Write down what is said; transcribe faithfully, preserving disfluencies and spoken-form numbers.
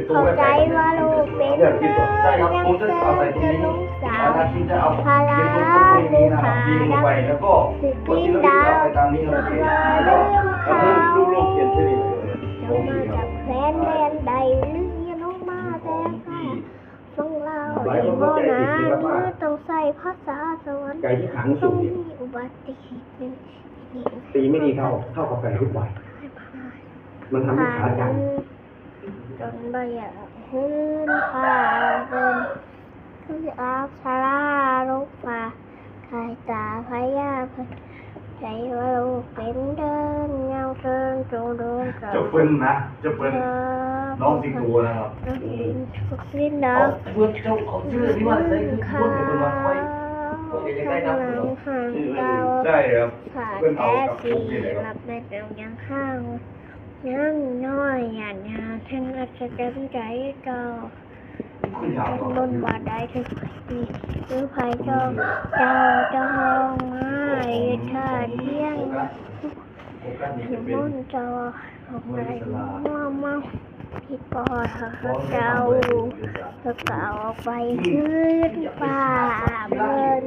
เข้าใจ๋ว่าลูกเป๋นเนิน ยังเซิ่งจะลงสา พาลาลูกหาดัง สิกิ๋นดาว ลืมข่าว เจ้ามาจากแคว้นแดนใด หรือลงมาแต่ฟ้า ฟังลาวบ่หนา หรือต้องใจ๊ภาษาสวรรค์ ไก่ที่ขังสุกเนี่ย ต้องมีอุบัติเหตุ ตีไม่ดีเท่า เท่ากับไก่ทุกวัย มันทำให้ขาสั่น จนบ่อยากหื้นฟ้าเปิ้น คืออัปสราลงมา ขายต๋าพญาเปิ้น ใจ๋ว่าลูกเป๋นเนิน ยังเซิ่งจงเดิน เจ้าเปิ้นนะ เจ้าเปิ้น น้องสิงโตนะครับ น้องสิงโต เปิ้นเนาะ เอาเปิ้นเจ้าเอาจื้อนี่มาใส่ คือเปิ้นเปิ้นว่าค่อย ข้างหลังห่างเก่า ใช่ครับ ขาดแต่สี เปิ้นเอากับพวกนี้เลยครับ หลับในเตียงยังข้าง ยังน้อยหยาดยา ทั้งอัศจรรย์ใจ๋เก่า บนบ่ได้ถึงปี หรือไผเจ้า เจ้าจองมา อยู่ท่าเตียง อยู่บนจอ ออกมาหัวเมา ที่ปอดเจ้า แล้วก็ออกไปขึ้นฟ้าเปิ้น